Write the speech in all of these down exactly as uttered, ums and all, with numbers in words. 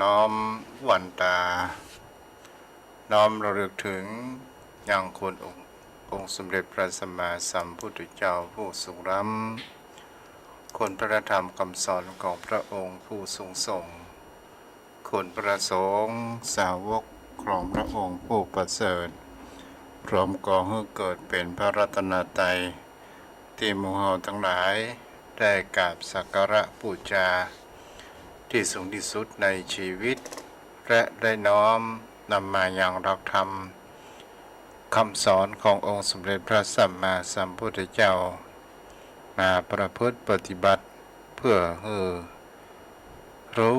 น้อมหวั่นต๋า น้อมระลึกเถิงยังคุณองค์ องค์สมเด็จพระสัมมาสัมพุทธเจ้าผู้ทรงล้ำ คุณพระธรรมคำสอนของพระองค์ผู้ทรงส่ง คุณพระสงฆ์สาวกของพระองค์ผู้ประเสริฐ พร้อมก่อหื้อเกิดเป๋นพระรัตนตรัย ตี้หมู่เฮาตังหลายได้กราบสักการะปู๋จา ตี้สูงตี้สุดในจีวิต และได้น้อมนำมายังหลักธรรม คำสอนขององค์สมเด็จพระสัมมาสัมพุทธเจ้า มาประพฤติปฏิบัติ เปื้อหื้อ ฮู้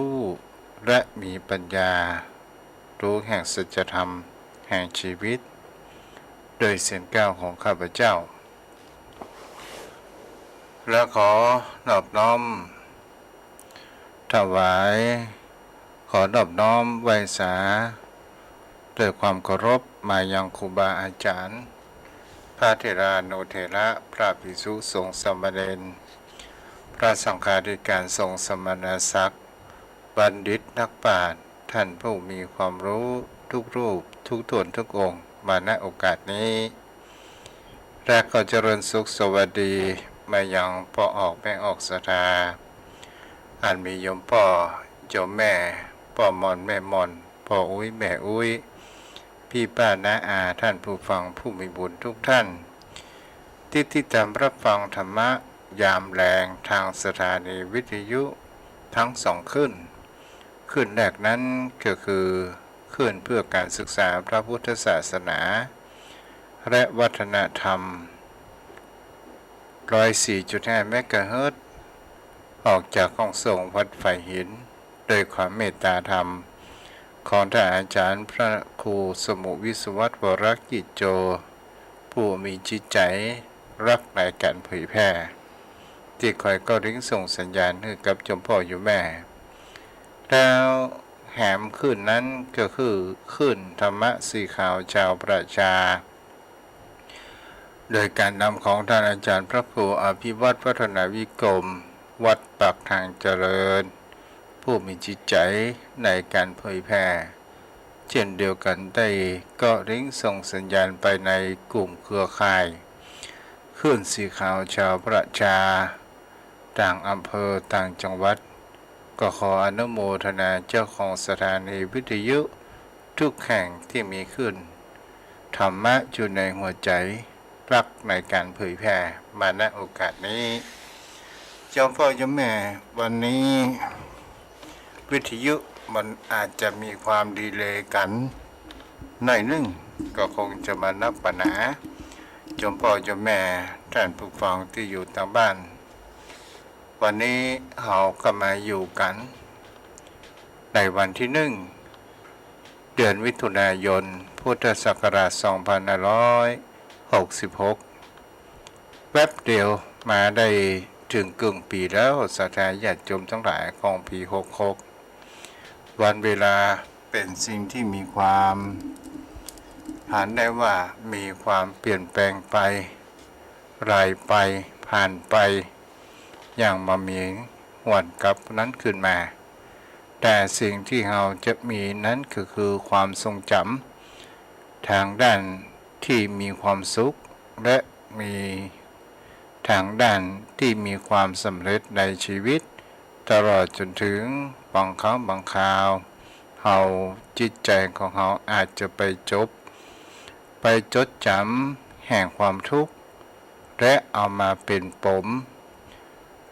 และมีปัญญา ฮู้แห่งสัจธรรมแห่งจีวิต โดยเสียงกล่าวของข้าพเจ้า และขอนอบน้อมถวาย ขอนอบน้อมไหว้สา ด้วยความเคารพมายังครูบาอาจ๋ารย์ พระเถรานุเถระ พระภิกษุสงฆ์สามเณร พระสังฆาธิการสงฆ์สมณศักดิ์ บัณฑิตนักปราชญ์ ท่านผู้มีความฮู้ทุกรูป ทุกต๋นทุกองค์ มา ณ โอกาสนี้ และก็เจริญสุขสวัสดีมายังป้อออกแม่ออกศรัทธา อันมีโยมป้อโยมแม่ ป้อมอนแม่มอน ป้ออุ๊ยแม่อุ๊ย ปี้ป้าน้าอา ท่านผู้ฟังผู้มีบุญทุกท่าน ตี้ติดต๋ามรับฟังธรรมะยามแลงตางสถานีวิทยุตึงสองคลื่น คลื่นแรกนั้นก็คือคลื่นเพื่อการศึกษาพระพุทธศาสนา และวัฒนธรรม ร้อยสี่จุดห้าเมกะเฮิรตซ์ ออกจากห้องส่งวัดฝายหิน โดยความเมตต๋าธรรม ของท่านอาจ๋ารย์พระครูสมุห์วิศวัตร วรกิจโจ ผู้มีจิตใจ๋ฮักในก๋านเผยแผ่ ตี้คอยเก้าริ้งส่งสัญญาณหื้อกับโยมป้อโยมแม่ แล้วแหมคลื่นนั้นก็คือคลื่นธรรมะสีขาวชาวประชา โดยก๋านนำของท่านอาจ๋ารย์พระครูอภิวัฒน์ วัฒนาวิกรม วัดปากทางเจริญ ผู้มีจิตใจ๋ในก๋านเผยแผ่ เจ้นเดียวกั๋นได้เก้าริ้งส่งสัญญาณไปในกลุ่มเครือข่าย คลื่นสีขาวชาวประชา ต่างอำเภอต่างจังหวัด ก็ขออนุโมทนาเจ้าของสถานีวิทยุทุกแห่งตี้มีคลื่นธรรมะอยู่ในหัวใจ๋ ฮักในก๋านเผยแผ่ มา ณ โอกาสนี้ โยมป้อโยมแม่ วันนี้วิทยุมันอาจจะมีความดีเลย์กั๋นหน้อยนึ่ง ก็คงจะบ่นักบ่หนา โยมป้อโยมแม่ ท่านผู้ฟังตี้อยู่ตางบ้าน วันนี้เฮาก็มาอยู่กั๋นในวันตี้นึ่ง เดือนมิถุนายน พุทธศักราชสองพันห้าร้อยหกสิบหก แวบเดียวมาได้เถิงเกิ่งปี๋แล้ว ศรัทธาญาติโยมตังหลาย ของปี๋หกหก วันเวลาเป๋นสิ่งตี้มีความ หันได้ว่ามีความเปลี่ยนแปลงไป ไหลไป ผ่านไป อย่างบ่มีหวนกลับนั้นคืนมา แต่สิ่งตี้เฮาจะมีนั้นก็คือความทรงจ๋ำ ตางด้านตี้มีความสุข และมีตางด้านตี้มีความสำเร็จในจีวิต ตลอดจ๋นเถิงบางครั้งบางคราว เฮา จิตใจ๋ของเฮาอาจจะไปจบ ไปจดจ๋ำแห่งความทุกข์ และเอามาเป๋นปม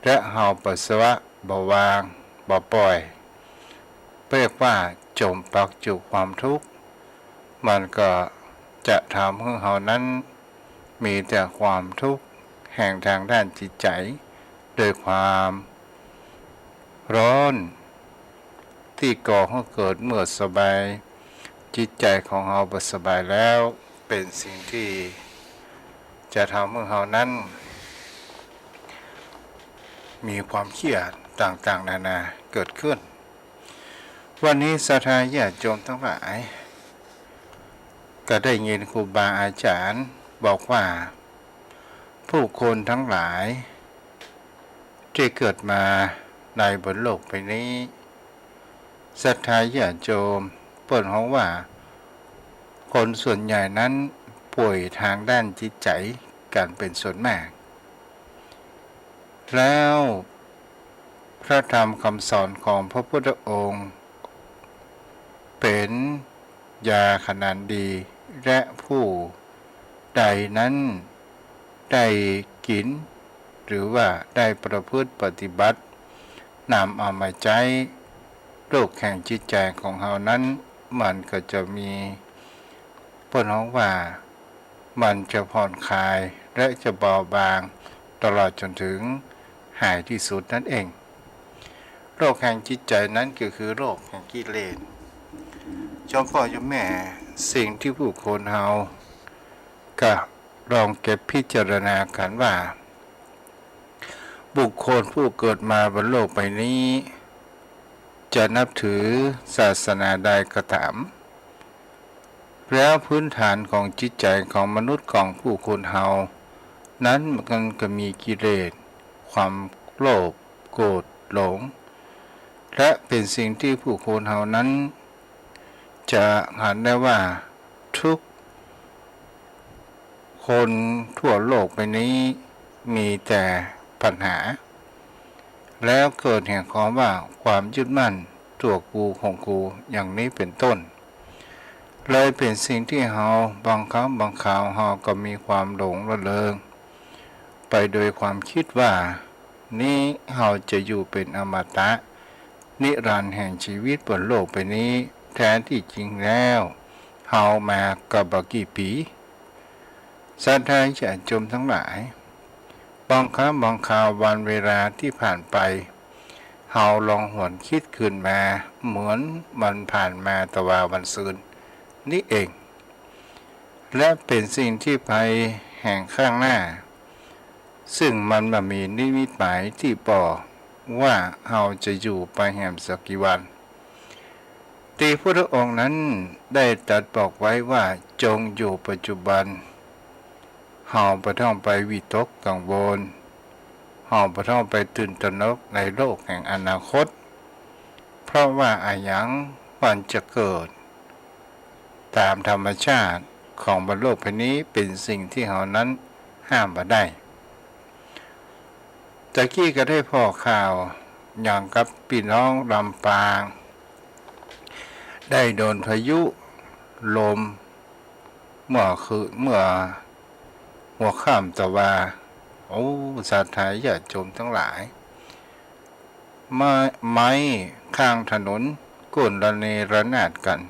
และเฮาบ่สละ บ่วาง บ่ป่อย เรียกว่าจ๋มปักจุความทุกข์ มันก็จะทำหื้อเฮานั้นมีแต่ความทุกข์แห่งตางด้านจิตใจ๋ โดยความร้อนตี้ก่อหื้อเกิดเมื่อสบาย จิตใจ๋ของเฮาบ่สบายแล้ว เป๋นสิ่งตี้จะทำหื้อเฮานั้น มีความเครียดต่างๆ นานาเกิดขึ้น วันนี้ศรัทธาญาติโยมตังหลาย ก็ได้ยินครูบาอาจ๋ารย์บอกว่า ผู้คนตังหลายตี้เกิดมาในบนโลกใบนี้ ศรัทธาญาติโยม เปิ้นฮ้องว่า คนส่วนใหญ่นั้นป่วยทางด้านจิตใจ๋กั๋นเป๋นส่วนมาก แล้วพระธรรมคำสอนของพระพุทธองค์ เป๋นยาขนานดี และผู้ใดนั้นได้กิ๋น หรือว่าได้ประพฤติปฏิบัติ นำเอามาใจ๊ โรคแห่งจิตใจ๋ของเฮานั้น มันก็จะมี เปิ้นฮ้องว่า มันจะผ่อนคลาย และจะเบาบาง ตลอดจ๋นถึงหายตี้สุดนั้นเอง โรคแห่งจิตใจ๋นั้นก็คือโรคแห่งกิเลส โยมป้อโยมแม่ สิ่งตี้ผู้คนเฮา ก็ลองเก็บพิจารณากั๋นว่า บุคคลผู้เกิดมาบนโลกใบนี้ จะนับถือศาสนาใดก็ต๋าม แล้วพื้นฐานของจิตใจ๋ของมนุษย์ของผู้คนเฮา นั้นมันก็มีกิเลส ความโลภ โกรธ หลง และเป๋นสิ่งตี้ผู้คนเฮานั้น จะหันได้ว่าทุกคนทั่วโลกใบนี้มีแต่ปัญหา แล้วเกิดแห่งความว่าความยึดมั่นตั๋วกูของกูอย่างนี้เป๋นต้น เลยเป๋นสิ่งตี้เฮาบางครั้งบางคราวเฮาก็มีความหลงระเริง ไปโดยความคิดว่า นี้เฮาจะอยู่เป๋นอมตะ นิรันดร์แห่งชีวิตบนโลกใบนี้ แท้ตี้จริงแล้ว เฮามาก็บ่กี่ปี๋ ศรัทธาญาติโยมตังหลาย บางครั้งบางคราววันเวลาตี้ผ่านไป เฮาลองหวนคิดคืนมา เหมือนมันผ่านมาตะวาวันซืนนี้เอง และเป๋นสิ่งตี้ไปแห่งข้างหน้า ซึ่งมันบ่มีนิมิตหมายตี้บอกว่าเฮาจะอยู่ไปแหมสักกี่วัน ตี้พุทธองค์นั้นได้ตรัสบอกไว้ว่า จงอยู่ปัจจุบัน เฮาบ่ต้องไปวิตกกังวล เฮาบ่ต้องไปตื่นตระหนกในโลกแห่งอนาคต เพราะว่าอะหยังมันจะเกิด ต๋ามธรรมชาติของบนโลกใบนี้เป๋นสิ่งตี้เฮานั้นห้ามบ่ได้ ตะกี้ก็ได้ผ่อข่าวอย่างกับปี้น้องลำปาง ได้โดนพายุลม เมื่อคืน เมื่อหัวค่ำตะวา โอ้ ศรัทธาญาติโยมตังหลาย ไม้ ไม้ข้างถนนโค่นระเนระนาดกั๋น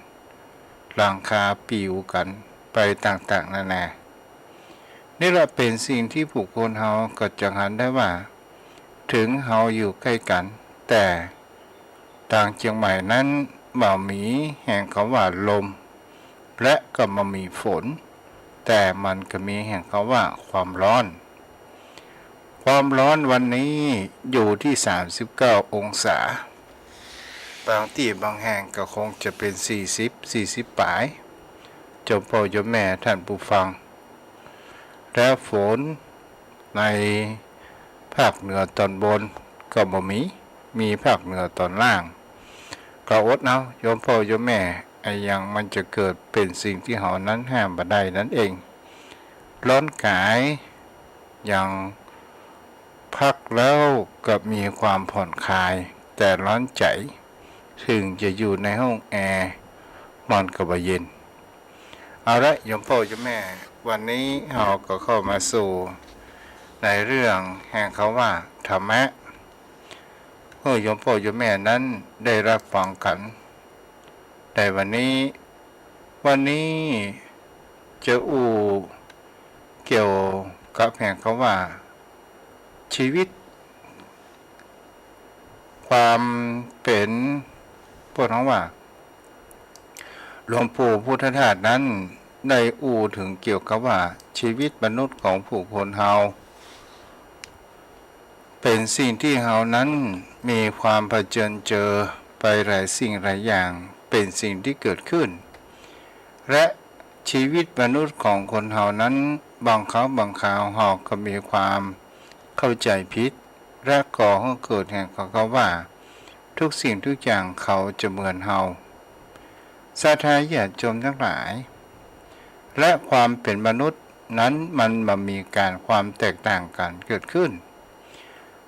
หลังคาปิวกั๋นไปต่างๆ นานา นี่ละเป๋นสิ่งตี้ผู้คนเฮาก็จะหันได้ว่า เถิงเฮาอยู่ใก้กั๋น แต่ตางเจียงใหม่นั้นบ่มีแห่งกำว่าลม และก็บ่มีฝน แต่มันก็มีแห่งกำว่าความฮ้อน ความฮ้อนวันนี้อยู่ตี้สามสิบเก้าองศา บางตี้บางแห่งก็คงจะเป๋นสี่สิบ สี่สิบป๋าย โยมป้อโยมแม่ท่านผู้ฟัง และฝนในภาคเหนือต๋อนบนก็บ่มี มีภาคเหนือต๋อนล่าง ก็อดเอา โยมป้อโยมแม่ อะหยังมันจะเกิดเป๋นสิ่งตี้เฮานั้นห้ามบ่ได้นั้นเอง ฮ้อนก๋าย อย่างพักแล้วก็มีความผ่อนคลาย แต่ฮ้อนใจ๋ เถิงจะอยู่ในห้องแอร์ มันก็บ่เย็น เอาละ โยมป้อโยมแม่ วันนี้เฮาก็เข้ามาสู่ในเรื่องแห่งกำว่าธรรมะ หื้อโยมป้อโยมแม่นั้นได้ฮับฟังกั๋น ในวันนี้ วันนี้จะอู้เกี่ยวกับแห่งกำว่า ชีวิต ความเป๋น เปิ้นฮ้องว่า หลวงปู่พุทธทาสนั้นได้อู้เถิงเกี่ยวกับว่า ชีวิตมนุษย์ของผู้คนเฮา เป๋นสิ่งตี้เฮานั้นมีความเผจิญเจอไปหลายสิ่งหลายอย่าง เป๋นสิ่งตี้เกิดขึ้น และชีวิตมนุษย์ของคนเฮานั้น บางครั้งบางคราวเฮาก็มีความเข้าใจ๋ผิด และก่อหื้อเกิดแห่งกำว่า ทุกสิ่งทุกอย่างเขาจะเหมือนเฮา ศรัทธาญาติโยมทั้งหลาย และความเป๋นมนุษย์นั้นมันบ่มีก๋านความแตกต่างกั๋นเกิดขึ้น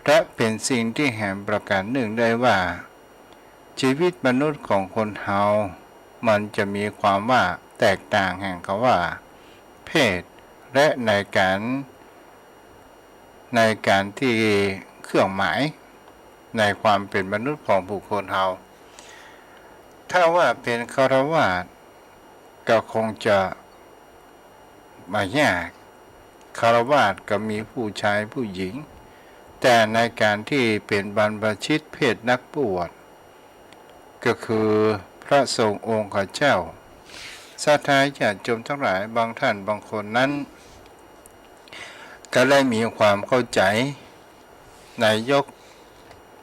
และเป๋นสิ่งตี้แหมประก๋านนึ่งได้ว่า ชีวิตมนุษย์ของคนเฮา มันจะมีความว่าแตกต่างแห่งกำว่า เพศ และในก๋าน ในก๋านตี้เครื่องหมาย ในความเป๋นมนุษย์ของบุคคลเฮา ถ้าว่าเป๋นฆราวาสก็คงจะบ่ยาก ฆราวาสก็มีผู้ชายผู้หญิง แต่ในก๋านตี้เป๋นบรรพชิตเพศนักบวช ก็คือพระสงฆ์องค์ข้าเจ้า ศรัทธาญาติโยมทั้งหลาย บางท่านบางคนนั้น ก็ได้มีความเข้าใจ๋ ในยก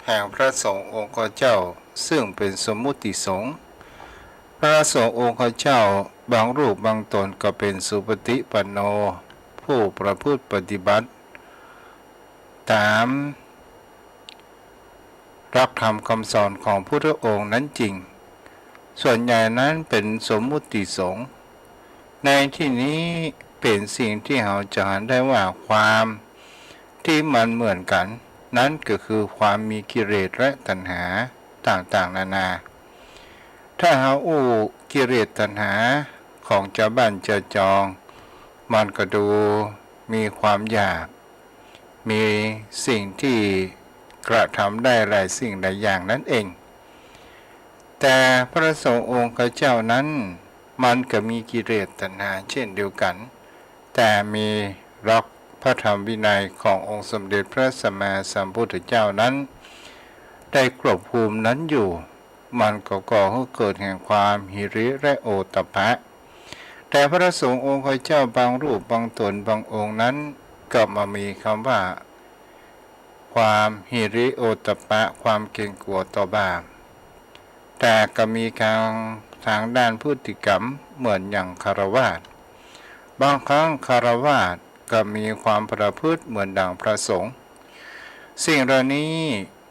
แห่งพระสงฆ์องค์ข้าเจ้า ซึ่งเป๋นสมมุติสงฆ์ พระสงฆ์องค์ข้าเจ้าบางรูปบางต๋นก็เป๋นสุปฏิปันโน ผู้ประพฤติปฏิบัติ ต๋ามหลักธรรมคำสอนของพุทธองค์นั้นจริง ส่วนใหญ่นั้นเป๋นสมมุติสงฆ์ ในตี้นี้เป๋นสิ่งตี้เฮาจะหันได้ว่าความตี้มันเหมือนกั๋น นั้นก็คือความมีกิเลสและตัณหาต่างๆ นานา ถ้าเฮาอู้กิเลสตัณหาของจาวบ้านจาวจอง มันก็ดูมีความอยาก มีสิ่งตี้กระทำได้หลายสิ่งหลายอย่างนั้นเอง แต่พระสงฆ์องค์ข้าเจ้านั้น มันก็มีกิเลสตัณหาเช่นเดียวกั๋น แต่มีหลักพระธรรมวินัยขององค์สมเด็จพระสัมมาสัมพุทธเจ้านั้น ได้ควบคุมนั้นอยู่ มันก็ก่อหื้อเกิดแห่งความหิริและโอตตัปปะ แต่พระสงฆ์องค์ข้าเจ้าบางรูปบางต๋นบางองค์นั้น ก็บ่มีกำว่า ความหิริโอตตัปปะ ความเกรงกลัวต่อบาป แต่ก็มีก๋าง ตางด้านพฤติกรรมเหมือนอย่างฆราวาส บางครั้งฆราวาสก็มีความประพฤติเหมือนดังพระสงฆ์ สิ่งเหล่านี้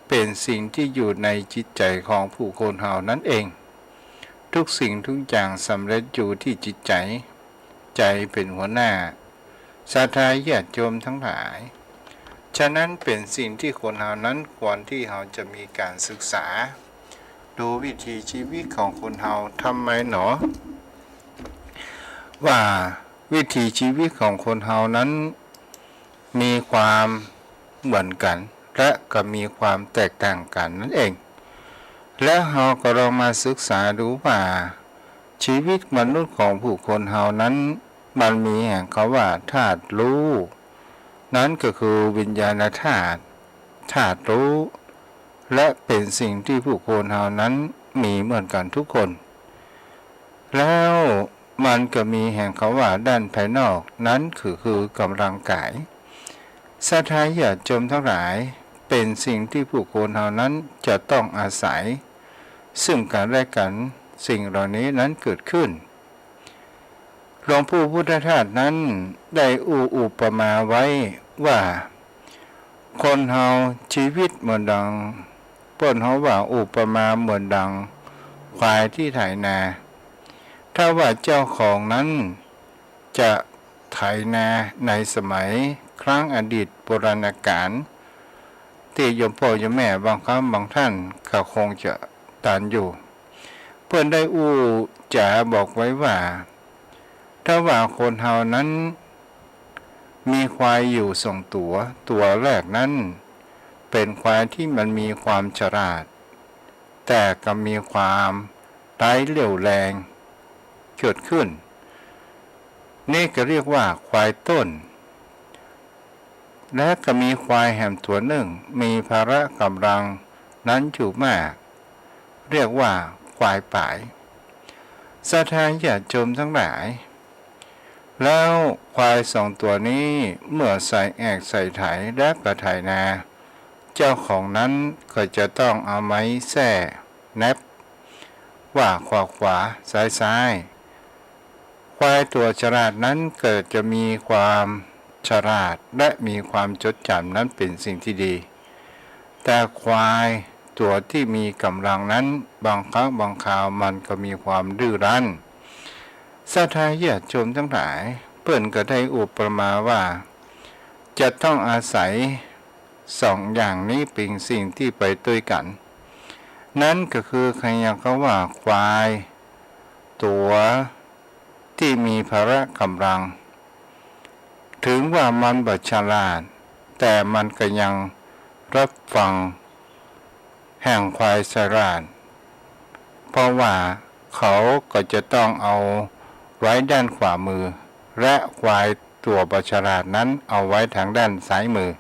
เป๋นสิ่งตี้อยู่ในจิตใจ๋ของบุคคลเฮานั้นเอง ทุกสิ่งทุกอย่างสำเร็จอยู่ตี้จิตใจ๋ ใจ๋เป๋นหัวหน้า ศรัทธาญาติโยมทั้งหลาย ฉะนั้นเป๋นสิ่งตี้คนเฮานั้นควรตี้เฮาจะมีก๋านศึกษา ดูวิถีชีวิตของคนเฮา ทำไมหนอ ว่าวิถีชีวิตของคนเฮานั้น มีความเหมือนกั๋น และก็มีความแตกต่างกั๋นนั้นเอง และเฮาก็ลองมาศึกษาดูว่า ชีวิตมนุษย์ของบุคคลเฮานั้น มันมีแห่งกำว่าธาตุรู้ นั้นก็คือวิญญาณธาตุ ธาตุรู้ และเป๋นสิ่งตี้บุคคลเฮานั้นมีเหมือนกั๋นทุกคน แล้วมันก็มีแห่งกำว่าด้านภายนอก นั้นก็คือ คือกำลังก๋าย ศรัทธาญาติโยมทั้งหลาย เป๋นสิ่งตี้บุคคลเฮานั้นจะต้องอาศัย ซึ่งกั๋นและกั๋น สิ่งเหล่านี้นั้นเกิดขึ้น หลวงปู่พุทธทาสนั้นได้อู้อุปมาไว้ว่า คนเฮาชีวิตเหมือนดัง เปิ้นเฮาว่าอุปมาเหมือนดังควายตี้ไถนา ถ้าว่าเจ้าของนั้นจะไถนาในสมัยครั้งอดีตโบราณกาล ตี้โยมป้อโยมแม่บางครั้งบางท่านก็คงจะตันอยู่ เปิ้นได้อู้จ๋าบอกไว้ว่า ถ้าว่าคนเฮานั้นมีควายอยู่สองตั๋ว ตั๋วแรกนั้นเป๋นควายตี้มันมีความฉลาด แต่ก็มีความไร้เรี่ยวแรงเกิดขึ้น นี่ก็เรียกว่าควายต้น และก็มีควายแหมตั๋วนึ่ง มีพละก๋ำลังนั้นอยู่มาก เรียกว่าควายป๋าย ศรัทธาญาติโยมทั้งหลาย แล้วควายสองตั๋วนี้เมื่อใส่แอกใส่ไถและก็ไถนา เจ้าของนั้นก็จะต้องเอาไม้แส้แน็บ ว่าขวาขวา ซ้ายซ้าย ควายตั๋วฉลาดนั้นก็จะมีความฉลาดและมีความจดจ๋ำนั้นเป๋นสิ่งตี้ดี แต่ควาย ตั๋วตี้มีก๋ำลังนั้น บางครั้งบางคราวมันก็มีความดื้อรั้น ศรัทธาญาติโยมตังหลาย เปิ้นก็ได้อุปมาว่า จะต้องอาศัยสองอย่างนี้เป๋นสิ่งตี้ไปตวยกั๋น นั้นก็คือ ใค่อย่างก็ว่าควายตั๋วตี้มีพละก๋ำลัง เถิงว่ามันบ่ฉลาด แต่มันก็ยังฮับฟังแห่งควายฉลาด เพราะว่าเขาก็จะต้องเอาไว้ด้านขวามือ และควายตั๋วบ่ฉลาดนั้นเอาไว้ตางด้านซ้ายมือ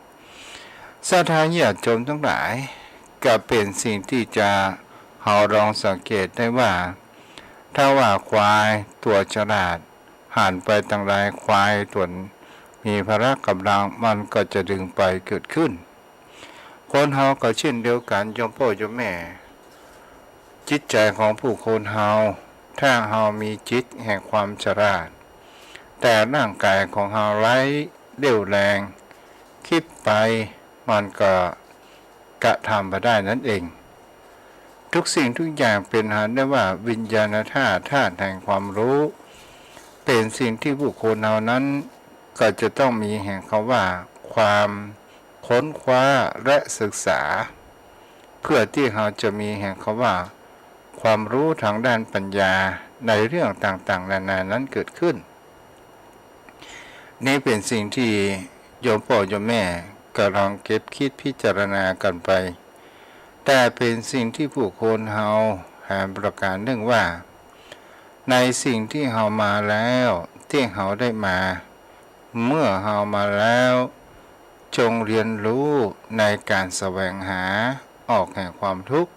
ศรัทธาญาติโยมตังหลาย ก็เป๋นสิ่งตี้จะเฮาลองสังเกตได้ว่า ถ้าว่าควายตั๋วฉลาดหันไปตางใด ควายตั๋วมีพละก๋ำลังมันก็จะดึงไปเกิดขึ้น คนเฮาก็เช่นเดียวกั๋น โยมป้อโยมแม่ จิตใจ๋ของผู้คนเฮา ถ้าเฮามีจิตแห่งความฉลาด แต่ร่างก๋ายของเฮาไร้เรี่ยวแรง คิดไปมันก็กระทำบ่ได้นั้นเอง ทุกสิ่งทุกอย่างเป๋นหันได้ว่าวิญญาณธาตุ ธาตุแห่งความฮู้ เป๋นสิ่งตี้ผู้คนเฮานั้นก็จะต้องมีแห่งกำว่าความค้นคว้าและศึกษา เพื่อตี้เฮาจะมีแห่งกำว่าความฮู้ตางด้านปัญญาในเรื่องต่างๆ นานานั้นเกิดขึ้น นี้เป๋นสิ่งตี้โยมป้อโยมแม่ก็ลองเก็บคิดพิจารณากั๋นไป แต่เป๋นสิ่งตี้ผู้คนเฮาแหมประก๋านนึ่งว่า ในสิ่งตี้เฮามาแล้ว ตี้เฮาได้มา เมื่อเฮามาแล้ว จงเฮียนฮู้ในก๋านแสวงหาออกแห่งความทุกข์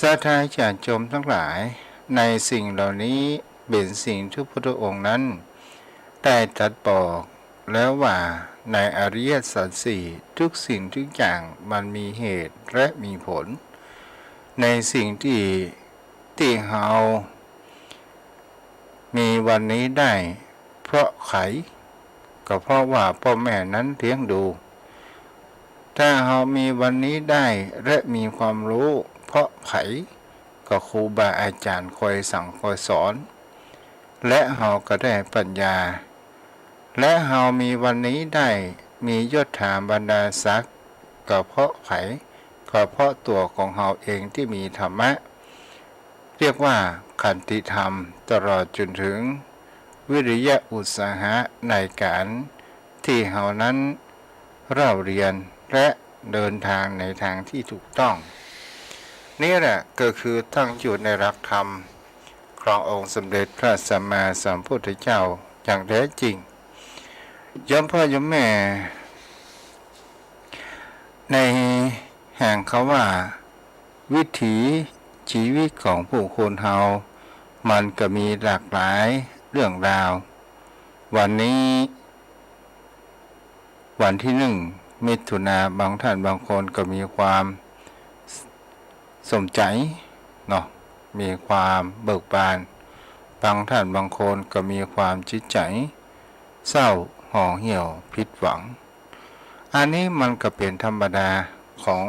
ศรัทธาญาติโยมตังหลาย ในสิ่งเหล่านี้เป๋นสิ่งตี้พุทธองค์นั้นได้ตรัสบอกแล้วว่า ในอริยสัจสี่ ทุกสิ่งทุกอย่างมันมีเหตุและมีผล ในสิ่งตี้ ตี้เฮามีวันนี้ได้เพราะใผ ก็เพราะว่าป้อแม่นั้นเลี้ยงดู ถ้าเฮามีวันนี้ได้และมีความฮู้เพราะใผ ก็ครูบาอาจ๋ารย์คอยสั่งคอยสอน และเฮาก็ได้ปัญญา และเฮามีวันนี้ได้มียศถาบรรดาศักดิ์ ก็เพราะใผ ก็เพราะตั๋วของเฮาเองตี้มีธรรมะ เรียกว่าขันติธรรม ตลอดจ๋นเถิงวิริยะอุตสาหะในก๋านตี้เฮานั้นเล่าเฮียนและเดินตางในตางตี้ถูกต้อง นี้แหละก็คือตั้งอยู่ในหลักธรรมขององค์สมเด็จพระสัมมาสัมพุทธเจ้าอย่างแท้จริง โยมป้อโยมแม่ ในแห่งกำว่าวิถีชีวิตของผู้คนเฮา มันก็มีหลากหลายเรื่องราว วันนี้วันตี้หนึ่งมิถุนา บางท่านบางคนก็มีความสมใจ๋เนาะ มีความเบิกบาน บางท่านบางคนก็มีความจิตใจ๋เศร้า ห่อเหี่ยว ผิดหวัง อันนี้มันก็เป๋นธรรมดาของ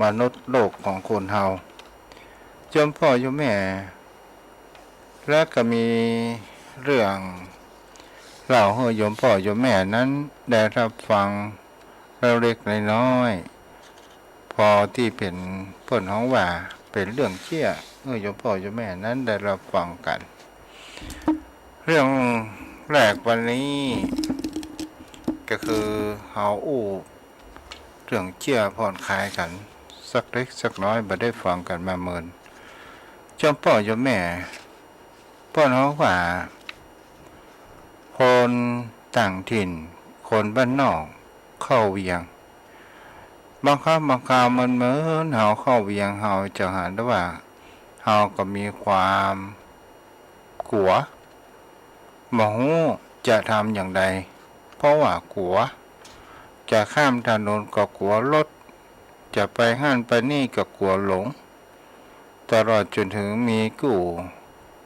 มนุษย์โลกของคนเฮา โยมป้อโยมแม่ และก็มีเรื่องเล่าหื้อโยมป้อโยมแม่นั้นได้ฮับฟังเล็กๆ น้อยๆ ปอตี้เป๋นเปิ้นฮ้องว่าเป๋นเรื่องเจี้ย หื้อโยมป้อโยมแม่นั้นได้ฮับฟังกั๋น เรื่องแรกวันนี้ก็คือเฮาอู้เรื่องเจี้ยผ่อนคลายกั๋นสักเล็กสักน้อย บ่ได้ฟังกั๋นมาเมิน โยมป้อโยมแม่ เปิ้นฮ้องว่า คนต่างถิ่น คนบ้านนอก เข้าเวียง บางครั้งบางคราวมันเหมือนเฮาเข้าเวียง เฮาจะหันได้ว่า เฮาก็มีความกั๋ว บ่ฮู้จะทำอย่างใด เพราะว่ากั๋ว จะข้ามถนนก็กั๋วรถ จะไปหั้นไปนี่ก็กั๋วหลง ตลอดจ๋นเถิงมีกู้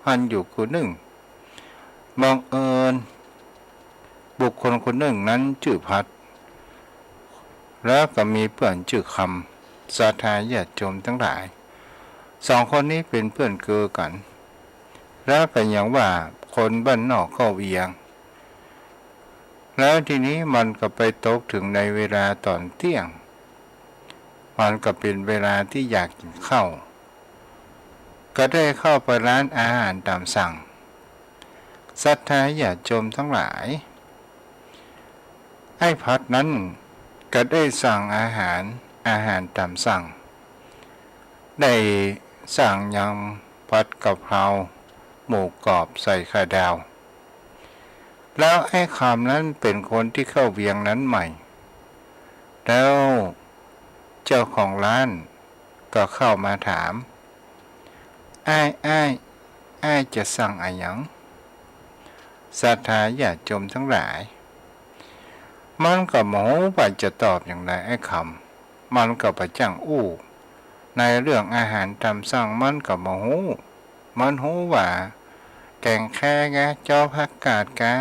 หั้นอยู่กู้นึ่ง บังเอิญบุคคลคนนึ่งนั้นจื้อพัด แล้วก็มีเปื้อนจื้อค ศรัทธาญาติโยมตังหลาย สองคนนี้เป๋นเปื้อนเกือกั๋น แล้วก็ยังว่าคนบ้านนอกเข้าเวียง แล้วทีนี้มันก็ไปตกเถิงในเวลาต๋อนเตี้ยง มันก็เป๋นเวลาตี้อยากกิ๋นข้าว ก็ได้เข้าไปร้านอาหารต๋ามสั่ง ศรัทธาญาติโยมตังหลาย ไอ้พัดนั้นก็ได้สั่งอาหาร อาหารต๋ามสั่ง ได้สั่งยำผัดกะเพรา หมูกรอบใส่ไข่ดาว แล้วไอ้คำนั้นเป๋นคนตี้เข้าเวียงนั้นใหม่ แล้วเจ้าของร้านก็เข้ามาถาม อ้าย อ้าย อ้ายจะสั่งอะหยัง ศรัทธาญาติโยมตังหลาย มันก็บ่ฮู้ว่าจะตอบอย่างใด ไอ้คำ มันก็บ่จ้างอู้ ในเรื่องอาหารต๋ามสั่งมันก็บ่ฮู้ มันฮู้ว่าแก๋งแคกา จ้อผักกาดกา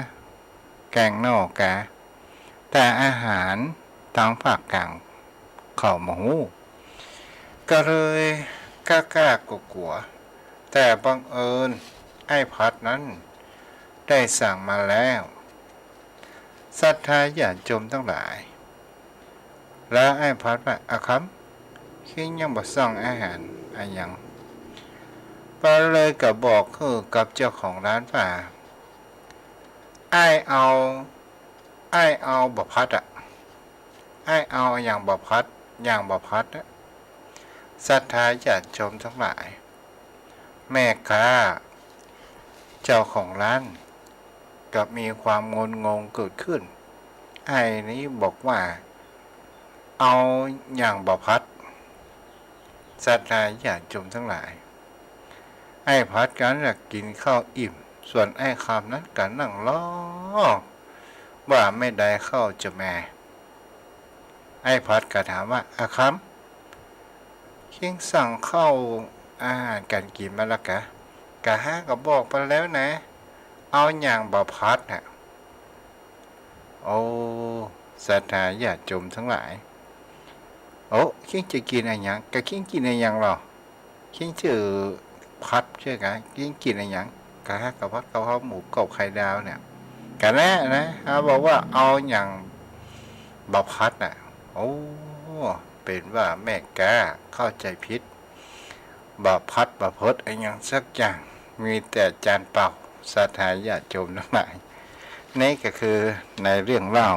แก๋งหน่อกา แต่อาหารตางภาคกลางเขาบ่ฮู้ ก็เลยกล้าๆ กั๋วๆ แต่บังเอิญไอ้พัดนั้นได้สั่งมาแล้ว ศรัทธาญาติโยมตังหลาย แล้วไอ้พัดว่า อะคำ เฮงยังบ่สั่งอาหารอะหยัง ก็เลยก็บอกหื้อกับเจ้าของร้านว่า อ้ายเอา อ้ายเอาบ่าพัดอะ อ้ายเอาอะหยังบ่าพัด หยังบ่าพัดอะ ศรัทธาญาติโยมตังหลาย แม่ก๊า เจ้าของร้าน ก็มีความงุนงงเกิดขึ้น ไอ้นี้บอกว่า เอาหยังบ่าพัด ศรัทธาญาติโยมตังหลาย ไอ้พัดนั้นน่ะกิ๋นข้าวอิ่ม ส่วนไอ้คำนั้นก็นั่งรอ ว่าเมื่อใดข้าวจะมา ไอ้พัดก็ถามว่า อะคำ เฮงสั่งข้าวอาหารก๋านกิ๋นมาแล้วกา ก็ฮ้าก็บอกไปแล้วนะ เอาหยังบ่าพัดน่ะ โอ้ ศรัทธาญาติโยมตังหลาย โอ้ เฮงจะกิ๋นอะหยัง ก็เฮงกิ๋นอะหยังลอ เฮงจะผัดใจ้กา เฮงกิ๋นอะหยัง ก็ฮ้าก็ผัดกะเพราหมูกรอบไข่ดาวเนี่ย ก็แน่นะ เฮาบอกว่าเอาหยังบ่าพัดน่ะ โอ้ เป๋นว่าแม่ก๊าเข้าใจ๋ผิด บ่าพัดบ่าเผิดอะหยังสักอย่าง มีแต่จานเปล่า ศรัทธาญาติโยมตังหลาย นี่ก็คือในเรื่องเล่า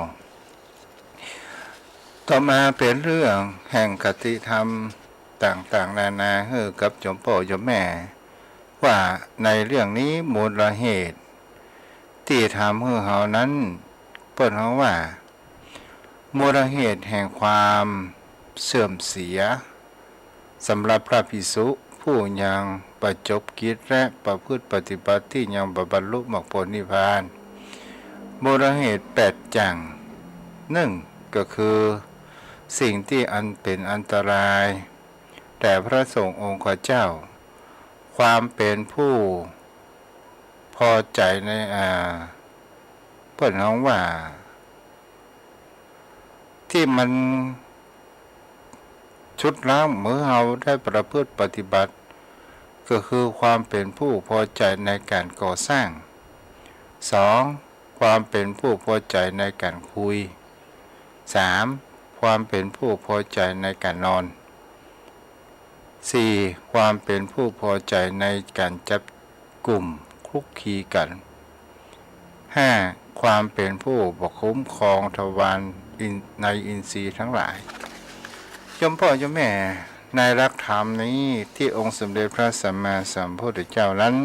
ต่อมาเป๋นเรื่องแห่งคติธรรมต่างๆ นานา หื้อกับโยมป้อโยมแม่ ว่าในเรื่องนี้มูลเหตุตี้ทำหื้อเฮานั้น เปิ้นฮ้องว่า มูลเหตุแห่งความเสื่อมเสีย สำหรับพระภิกษุผู้ยังบ่จบกิจและประพฤติปฏิบัติตี้ยังบ่บรรลุมรรคผลนิพพาน มูลเหตุแปดอย่าง นึ่ง ก็คือสิ่งตี้อันเป๋นอันตรายแด่พระสงฆ์องค์ข้าเจ้า ความเป๋นผู้พอใจ๋ใน อ่า เปิ้นฮ้องว่า ตี้มันชุดล้างเมื่อเฮาได้ประพฤติปฏิบัติ ก็คือความเป๋นผู้พอใจ๋ในก๋านก่อสร้าง สอง ความเป๋นผู้พอใจ๋ในก๋านคุย สาม ความเป๋นผู้พอใจ๋ในก๋านนอน สี่ ความเป๋นผู้พอใจ๋ในก๋านจับกุมคลุกคลีกั๋น ห้า ความเป๋นผู้บ่คุ้มครองทวารอิน ในอินทรีย์ตังหลาย โยมป้อโยมแม่ ในหลักธรรมนี้ตี้องค์สมเด็จพระสัมมาสัมพุทธเจ้านั้น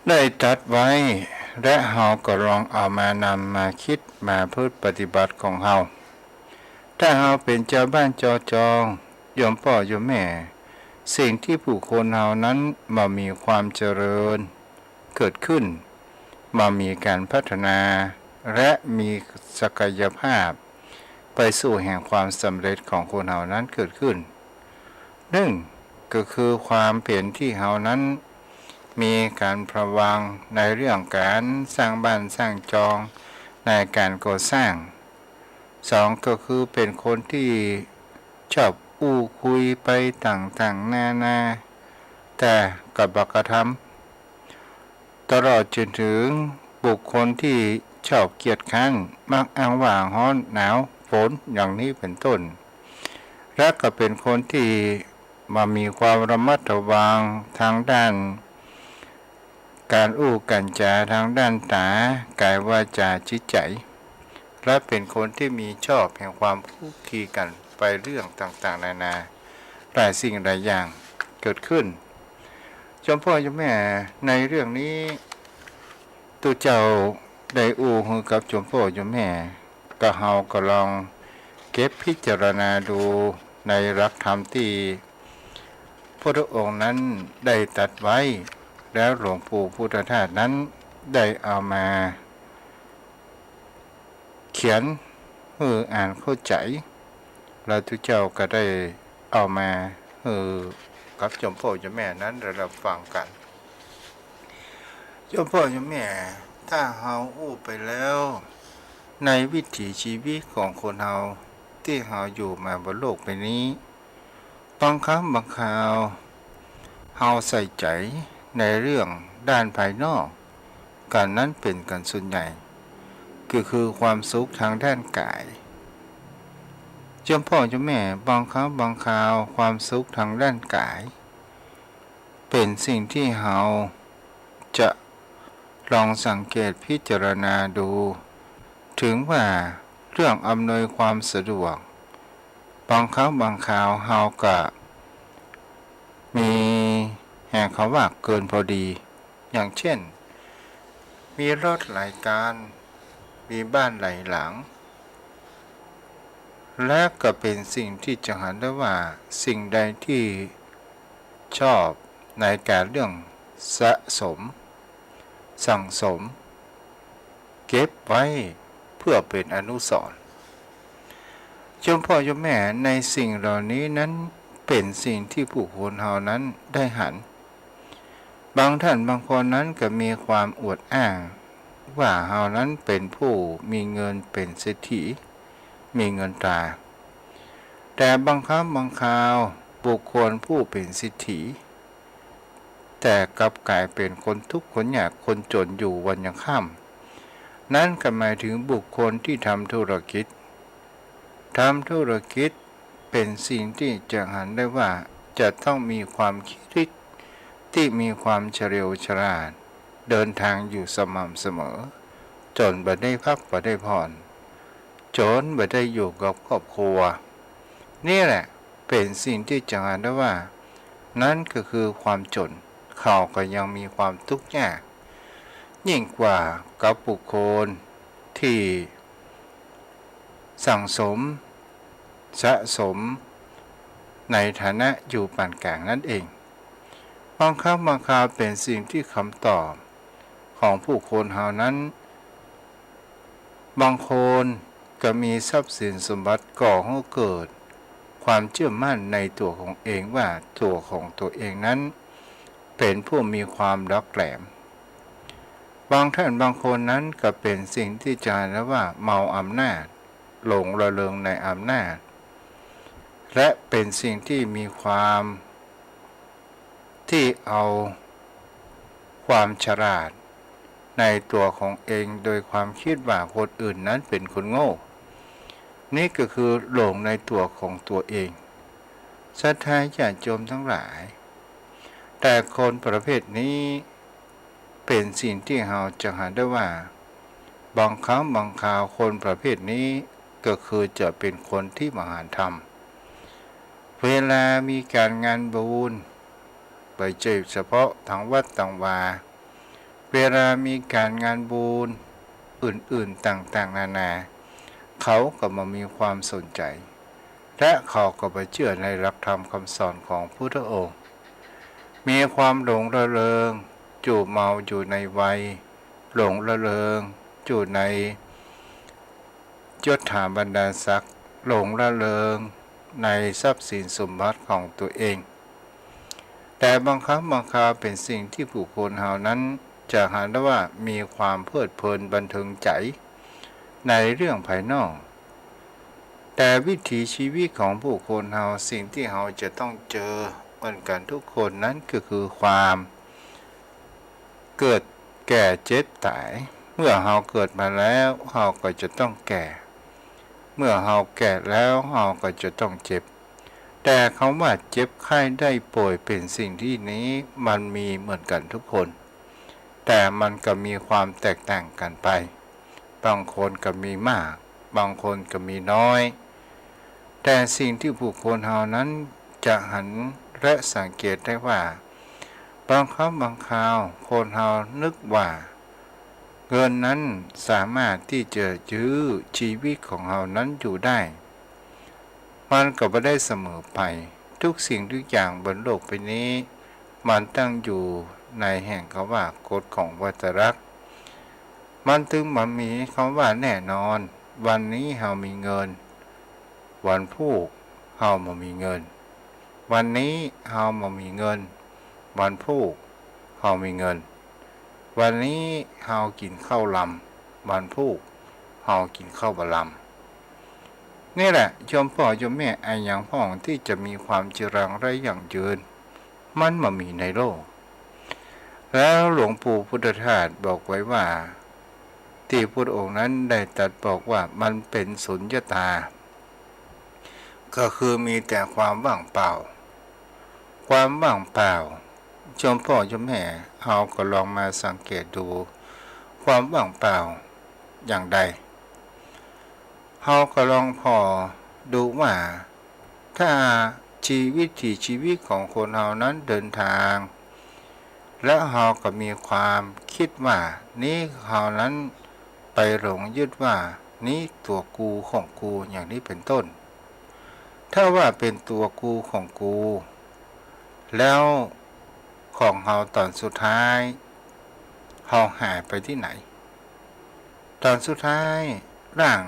ได้ตรัสไว้ และเฮาก็ลองเอามานำมาคิดมาประพฤติปฏิบัติของเฮา ถ้าเฮาเป๋นจาวบ้านจาวจอง โยมป้อโยมแม่ สิ่งตี้บุคคลเฮานั้นบ่มีความเจริญเกิดขึ้น บ่มีก๋านพัฒนา และมีศักยภาพไปสู่แห่งความสำเร็จของคนเฮานั้นเกิดขึ้น นึ่ง ก็คือความเป๋นตี้เฮานั้น มีก๋านพะวังในเรื่องก๋านสร้างบ้านสร้างจอง ในก๋านก่อสร้าง สอง ก็คือเป๋นคนตี้ชอบ อู้คุยไปต่างๆ นานา แต่ก็บ่กระทำ ตลอดจนถึงบุคคลตี้ชอบเกียจคร้าน มักอ้างว่าฮ้อนหนาวฝนอย่างนี้เป๋นต้น และก็เป๋นคนตี้บ่มีความระมัดระวังทางด้าน ก๋านอู้ก๋านจ๋าทางด้านต๋า ก๋าย วาจ๋า จิตใจ๋ และเป๋นคนตี้มีชอบแห่งความคลุกคลีกั๋นไปเรื่องต่างๆ นานา หลายสิ่งหลายอย่างเกิดขึ้น โยมพ่อโยมแม่ ในเรื่องนี้ ตุ๊เจ้าได้อู้หื้อกับโยมพ่อโยมแม่ ก็เฮาก็ลองเก็บพิจารณาดูในหลักธรรมตี้พุทธองค์นั้นได้ตรัสไว้ แล้วหลวงปู่พุทธทาสนั้นได้เอามาเขียนหื้ออ่านเข้าใจ๋ แล้วตุ๊เจ้าก็ได้เอามาหื้อกับโยมพ่อโยมแม่นั้นได้รับฟังกั๋น โยมพ่อโยมแม่ ถ้าเฮาอู้ไปแล้ว ในวิถีชีวิตของคนเฮา ตี้เฮาอยู่มาบนโลกใบนี้ บางครั้งบางคราว เฮาใส่ใจ๋ในเรื่องด้านภายนอกกั๋นนั้นเป๋นกั๋นส่วนใหญ่ ก็คือความสุขทางด้านก๋าย โยมพ่อโยมแม่ บางครั้งบางคราวความสุขทางด้านก๋าย เป๋นสิ่งตี้เฮาจะลองสังเกตพิจารณาดู ถึงว่าเรื่องอำนวยความสะดวก บางครั้งบางคราวเฮาก็มีแห่งเขาว่าเกินพอดี อย่างเช่น มีรถหลายคัน มีบ้านหลายหลัง และก็เป๋นสิ่งตี้จะหันได้ว่าสิ่งใดตี้ชอบในก๋านเรื่องสะสม สั่งสม เก็บไว้เพื่อเป๋นอนุสรณ์ โยมพ่อโยมแม่ ในสิ่งเหล่านี้นั้นเป๋นสิ่งตี้บุคคลเฮานั้นได้หัน บางท่านบางคนนั้นก็มีความอวดอ้างว่าเฮานั้นเป๋นผู้มีเงินเป๋นเศรษฐี มีเงินตรา แต่บางครั้งบางคราวบุคคลผู้เป๋นเศรษฐี แต่กลับก๋ายเป๋นคนทุกข์คนยากคนจ๋นอยู่วันยังค่ำ นั้นก็หมายถึงบุคคลตี้ทำธุรกิจ ทำธุรกิจเป๋นสิ่งตี้จะหันได้ว่าจะต้องมีความคิดริตี้มีความเฉลียวฉลาด เดินทางอยู่สม่ำเสมอ จ๋นบ่ได้พักบ่ได้ผ่อน จ๋นบ่ได้อยู่กับครอบครัว นี่แหละเป๋นสิ่งตี้จะหันได้ว่า นั้นก็คือความจ๋น เขาก็ยังมีความทุกข์ยาก ยิ่งกว่ากับบุคคลตี้สั่งสม สะสม ในฐานะอยู่ปานก๋างนั้นเอง บางครั้งบางคราวเป๋นสิ่งตี้คำตอบของบุคคลเฮานั้น บางคนก็มีทรัพย์สินสมบัติก่อหื้อเกิดความเชื่อมั่นในตั๋วของเองว่าตั๋วของตั๋วเองนั้นเป๋นผู้มีความหลักแหลม บางท่านบางคนนั้นก็เป๋นสิ่งตี้จะหันได้ว่าเมาอำนาจ หลงระเริงในอำนาจ และเป๋นสิ่งตี้มีความ ตี้เอาความฉลาดในตั๋วของเองโดยความกึ๊ดว่าคนอื่นนั้นเป๋นคนโง่ นี่ก็คือหลงในตั๋วของตั๋วเอง ศรัทธาญาติโยมตังหลาย แต่คนประเภทนี้เป๋นสิ่งตี้เฮาจะหันได้ว่า บางครั้งบางคราวคนประเภทนี้ก็คือจะเป๋นคนตี้บ่หันธรรม เวลามีก๋านงานบุญ บ่ใจ้เฉพาะตางวัดตางวา เวลามีก๋านงานบุญอื่นๆ ต่างๆ นานา เขาก็บ่มีความสนใจ๋ และเขาก็บ่เจื้อในหลักธรรมคำสอนของพุทธองค์ มีความหลงระเริง จู่เมาอยู่ในวัย หลงระเริงอยู่ใน ยศถาบรรดาศักดิ์ หลงระเริงในทรัพย์สินสมบัติของตั๋วเอง แต่บางครั้งบางคราวเป๋นสิ่งตี้บุคคลเฮานั้นจะหันได้ว่ามีความเพลิดเพลินบันเทิงใจ๋ในเรื่องภายนอก แ แต่วิถีชีวิตของผู้คนเฮา สิ่งตี้เฮาจะต้องเจอเหมือนกั๋นทุกคนนั้นก็คือความเกิดแก่เจ็บต๋าย เมื่อเฮาเกิดมาแล้ว เฮาก็จะต้องแก่ เมื่อเฮาแก่แล้ว เฮาก็จะต้องเจ็บ แต่กำว่าเจ็บไข้ได้ป่วยเป๋นสิ่งตี้นี้มันมีเหมือนกั๋นทุกคน แต่มันก็มีความแตกต่างกั๋นไป บางคนก็มีมาก บางคนก็มีน้อย แต่สิ่งตี้ผู้คนเฮานั้นจะหันและสังเกตได้ว่า บางครั้งบางคราวคนเฮานึกว่าเงินนั้นสามารถตี้จะยื้อชีวิตของเฮานั้นอยู่ได้ มันก็บ่ได้เสมอไป ทุกสิ่งทุกอย่างบนโลกใบนี้ มันตั้งอยู่ในแห่งกำว่ากฎของไตรลักษณ์ มันจึงบ่มีกำว่าแน่นอน วันนี้เฮามีเงิน วันพูกเฮาบ่มีเงิน วันนี้เฮาบ่มีเงิน วันพูกเฮามีเงิน วันนี้เฮากิ๋นข้าวลำ วันพูกเฮากิ๋นข้าวบ่ลำ นี่แหละ โยมป้อโยมแม่ อะหยังพ่องตี้จะมีความจีรังและยั่งยืน มันบ่มีในโลก แล้วหลวงปู่พุทธทาสบอกไว้ว่า ตี้พุทธองค์นั้นได้ตรัสบอกว่ามันเป๋นสุญญตา ก็คือมีแต่ความว่างเปล่า ความว่างเปล่า โยมป้อโยมแม่ เฮาก็ลองมาสังเกตดู ความว่างเปล่าอย่างใด เฮาก็ลองผ่อดูว่า ถ้าชีวิต วิถีชีวิตของคนเฮานั้นเดินทาง แล้วเฮาก็มีความกึ๊ดว่า นี้เฮานั้นไปหลงยึดว่า นี้ตั๋วกูของกู อย่างนี้เป๋นต้น ถ้าว่าเป๋นตั๋วกูของกู แล้วของเฮาต๋อนสุดท้าย เฮาหายไปตี้ไหน ต๋อนสุดท้าย ร่าง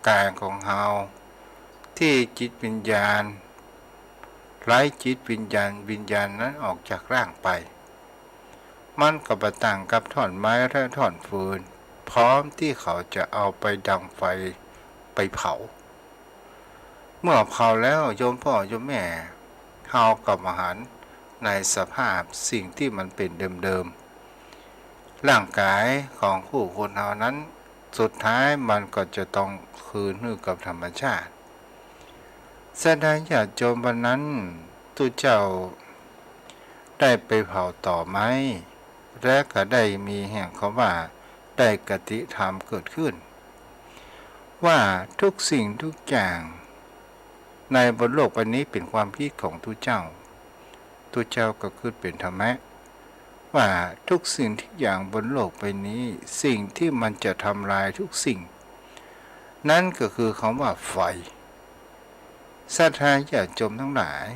กายของเฮา ตี้จิตวิญญาณ ไร้จิตวิญญาณ วิญญาณนั้นออกจากร่างไป มันก็บ่ต่างกับถ่อนไม้และถ่อนฟืน พร้อมตี้เขาจะเอาไปดังไฟไปเผา เมื่อเผาแล้ว โยมป้อโยมแม่ เฮาก็บ่หันในสภาพสิ่งตี้มันเป๋นเดิมๆ ร่างกายของผู้คนเฮานั้น สุดท้ายมันก็จะต้องคืนหื้อกับธรรมชาติ ศรัทธาญาติโยม วันนั้นตุ๊เจ้าได้ไปเผาตอไม้ และก็ได้มีแห่งกำว่าได้คติธรรมเกิดขึ้น ว่าทุกสิ่งทุกอย่างในบนโลกใบนี้เป๋นความกึ๊ดของตุ๊เจ้า ตุ๊เจ้าก็กึ๊ดเป๋นธรรมะ ว่าทุกสิ่งทุกอย่างบนโลกใบนี้ สิ่งตี้มันจะทำลายทุกสิ่ง นั้นก็คือกำว่าไฟ ศรัทธาญาติโยมตังหลาย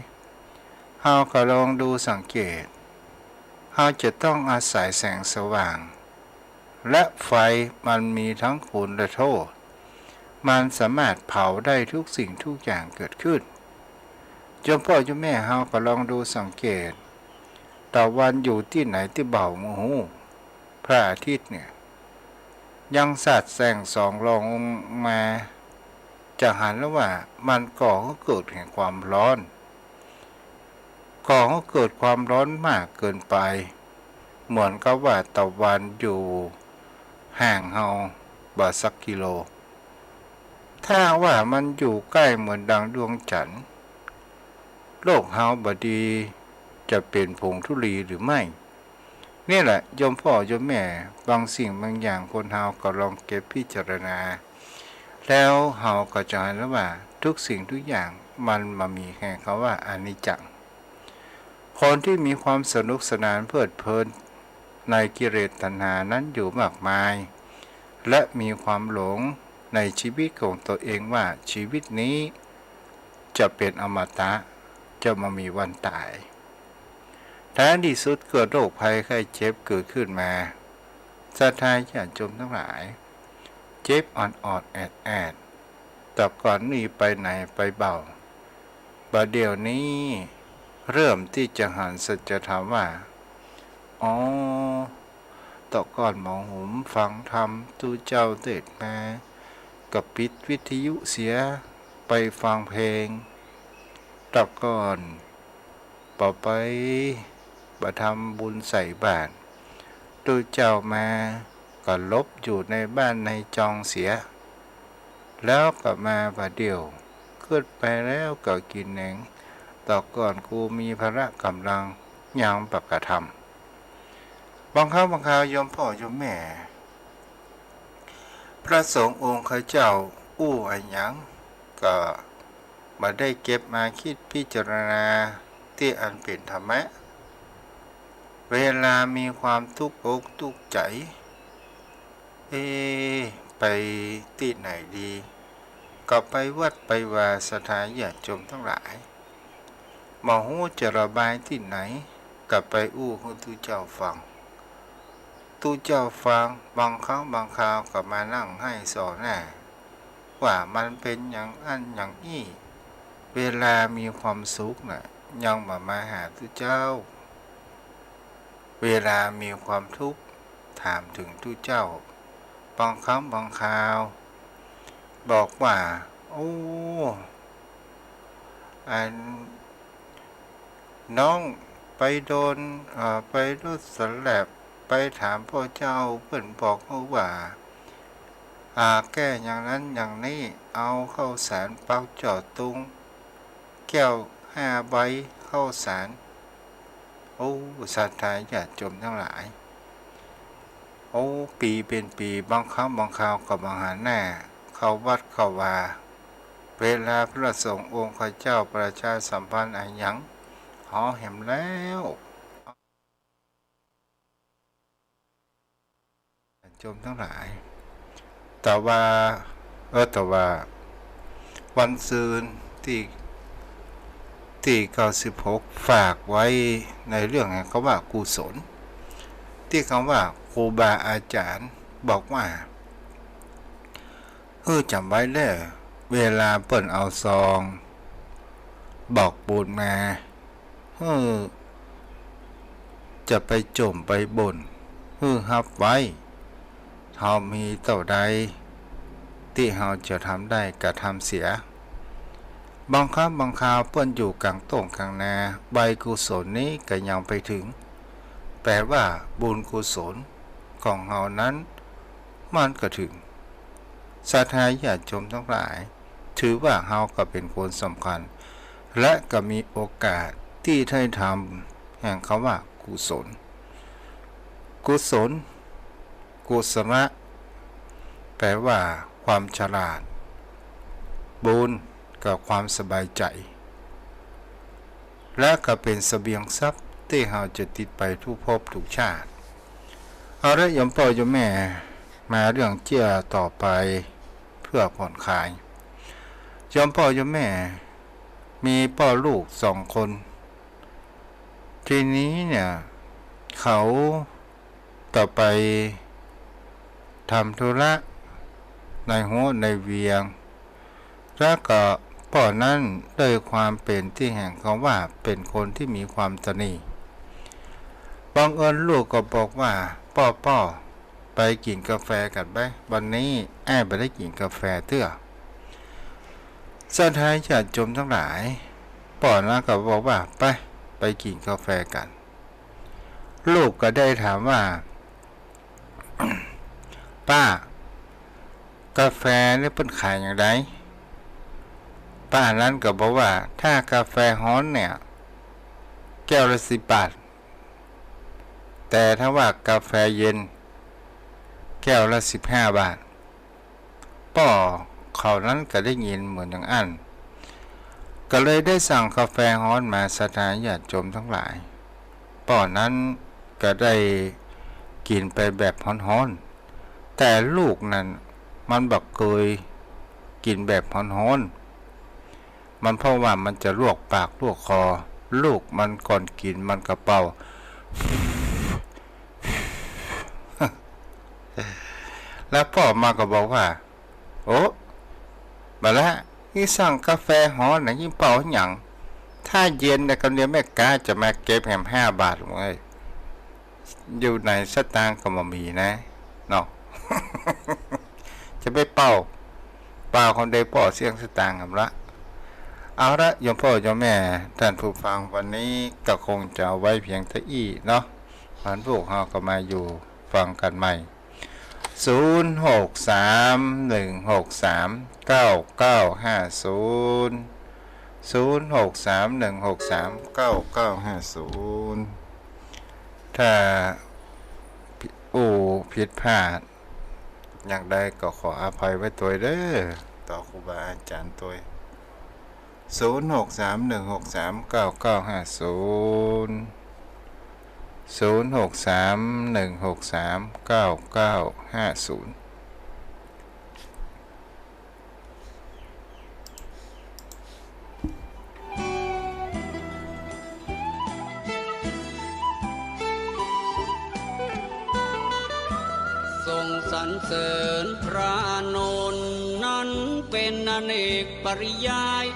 เฮาก็ลองดูสังเกต เฮาจะต้องอาศัยแสงสว่าง และไฟมันมีตึงคุณและโต้ษ มันสามารถเผาได้ทุกสิ่งทุกอย่างเกิดขึ้น โยมป้อโยมแม่ เฮาก็ลองดูสังเกต ตะวันอยู่ตี้ไหนตี้บ่าบ่ฮู้ พระอาทิตย์เนี่ย ยังสาดแสงส่องลงมา จะหันแล้วว่ามันก่อหื้อเกิดแห่งความฮ้อน ก่อหื้อเกิดความฮ้อนมากเกินไป เหมือนกับว่าตะวันอยู่ห่างเฮาบ่สักกิโล ถ้าว่ามันอยู่ใก้เหมือนดังดวงจั๋นทร์ โลกเฮาบ่ดีจะเป๋นผงธุลีหรือไม่ นี่แหละ โยมป้อโยมแม่ บางสิ่งบางอย่างคนเฮาก็ลองเก็บพิจารณา แล้วเฮาก็จะหันแล้วว่าทุกสิ่งทุกอย่างมันบ่มีแห่งกำว่าอนิจจัง คนตี้มีความสนุกสนานเพลิดเพลินในกิเลสตัณหานั้นอยู่มากมาย และมีความหลงในชีวิตของตัวเองว่าชีวิตนี้จะเป๋นอมตะ จะบ่มีวันต๋าย ท้ายตี้สุดเกิดโรคภัยไข้เจ็บเกิดขึ้นมา ศรัทธาญาติโยมตังหลาย เจ็บออดๆ แอดๆ แต่ก่อนนี้ไปไหนไปเบา บ่าเดี่ยวนี้เริ่มตี้จะหันสัจธรรมว่า อ๋อ แต่ก่อนบ่าหุมฟังธรรมตุ๊เจ้าเตศน์มา ก็ปิดวิทยุเสีย ไปฟังเพลง แต่ก่อน บ่ไป บ่ทำบุญใส่บาตร ตุ๊เจ้ามาก็หลบอยู่ในบ้านในจองเสีย แล้วก็มาบ่าเดี่ยว กึ๊ดไปแล้วก็กึ๊ดแหนง แต่ก่อนกูมีพละก๋ำลัง ยังบ่กระทำ บางครั้งบางคราวโยมป้อโยมแม่ พระสงฆ์องค์ข้าเจ้าอู้อะหยังก็บ่ได้เก็บมาคิดพิจารณาตี้อันเป๋นธรรมะ เวลามีความตุ๊กอกตุ๊กใจ๋ เอ๊ะ ไปตี้ไหนดี ก็ไปวัดไปวา ศรัทธาญาติโยมตังหลาย บ่ฮู้จะระบายตี้ไหน ก็ไปอู้หื้อตุ๊เจ้าฟัง ตุ๊เจ้าฟัง บางครั้งบางคราวก็มานั่งไห้ส่อหน้า ว่ามันเป๋นอย่างอั้นอย่างอี้ เวลามีความสุขน่ะ ยังบ่มาหาตุ๊เจ้า เวลามีความทุกข์ ถามเถิงตุ๊เจ้า บางครั้งบางคราว บอกว่า โอ้ อัน น้องไปโดน เอ่อ ไปรถสแลป ไปถามพ่อเจ้า เปิ้นบอกว่า อ่า แก้อย่างนั้นอย่างนี้ เอาข้าวสารปักจ่อตรงแก้วห้าใบข้าวสาร โอ้ ศรัทธาญาติโยมตังหลาย โอ้ ปี๋เป๋นปี๋ บางครั้งบางคราวก็บ่หันหน้าเข้าวัดเข้าวา เวลาพระสงฆ์องค์ข้าเจ้าประชาสัมพันธ์อะหยัง หอแหมแล้ว โยมตังหลาย แต่ว่า เออ แต่ว่า วันซืนตี้ ตี้เก้าสิบหก ฝากไว้ในเรื่องแห่งกำว่ากุศล ตี้กำว่าครูบาอาจ๋ารย์บอกว่า หื้อจ๋ำไว้เล่อ เวลาเปิ้นเอาซองบอกบุญมา หื้อจะไปจ่มไปบ่น หื้อฮับไว้ เฮามีเต้าใด ตี้เฮาจะทำได้ก็ทำเสีย บางครั้งบางคราวเปิ้นอยู่ก๋างต้งก๋างนา ใบกุศลนี้ก็ยังไปเถิง แป๋ว่าบุญกุศลของเฮานั้น มันก็เถิง ศรัทธาญาติโยมตังหลาย ถือว่าเฮาก็เป๋นคนสำคัญ และก็มีโอกาสตี้ได้ทำแห่งกำว่ากุศล กุศล กุศละ แป๋ว่าความฉลาด บุญ กับความสบายใจ๋ และก็เป๋นเสบียงทรัพย์ตี้เฮาจะติดไปทุกภพทุกชาติ เอาละโยมป้อโยมแม่ มาเรื่องเจื้อต่อไป เพื่อผ่อนคลาย โยมป้อโยมแม่ มีป้อลูกสองคน ทีนี้เนี่ย เขา ก็ไปทำธุระในฮั้วในเวียง แล้วก็ป้อนั้นด้วยความเป๋นตี้แห่งกำว่าเป๋นคนตี้มีความตระหนี่ บังเอิญลูกก็บอกว่า ป้อ ป้อ ไปกิ๋นกาแฟกั๋นไป วันนี้อ้ายบ่ได้กิ๋นกาแฟเตื้อ ศรัทธาญาติโยมตังหลาย ป้อนั้นก็บอกว่า ไป ไปกิ๋นกาแฟกั๋น ลูกก็ได้ถามว่า ป้า กาแฟนี่เปิ้นขายอย่างใด ป้านั้นก็บอกว่า ถ้ากาแฟฮ้อนเนี่ย แก้วละสิบบาท แต่ถ้าว่ากาแฟเย็น แก้วละสิบห้าบาท ป้อเขานั้นก็ได้ยินเหมือนอย่างอั้น ก็เลยได้สั่งกาแฟฮ้อนมา ศรัทธาญาติโยมตังหลาย ป้อนั้นก็ได้กิ๋นไปแบบฮ้อนๆ แต่ลูกนั้นมันบ่เกยกิ๋นแบบฮ้อนๆ มันเพราะว่ามันจะลวกปากลวกคอ ลูกมันก่อนกิ๋นมันก็เป่า แล้วป้อมาก็บอกว่า โอ้ บ่ละ นี่สั่งกาแฟฮ้อนน่ะ ยิ่งเป่าหยัง ถ้าเย็นน่ะ กำเดียวแม่ก๊าจะมาเก็บแหมห้าบาทเว้ย อยู่ไหนสตางค์ก็บ่มีนะ เนาะ จะไปเป่า เป่าคนใดป้อเสี้ยงสตางค์หำละ เอาละ โยมพ่อโยมแม่ ท่านผู้ฟัง วันนี้ก็คงจะเอาไว้เพียงเต้าอี้เนาะ วันพูกเฮาก็มาอยู่ฟังกั๋นใหม่ ศูนย์หกสาม หนึ่งหกสาม เก้าเก้าห้าศูนย์ ศูนย์หกสาม หนึ่งหกสาม เก้าเก้าห้าศูนย์ ถ้าอู้ผิดพลาดอย่างใดก็ขออภัยไว้ตวยเด้อ ต่อครูบาอาจ๋ารย์ตวย ศูนย์หกสาม หนึ่งหกสาม เก้าเก้าห้าศูนย์ ศูนย์หกสาม หนึ่งหกสาม เก้าเก้าห้าศูนย์ ทรงสรรเสริญพระอานนท์นั้นเป็นอเนกปริยาย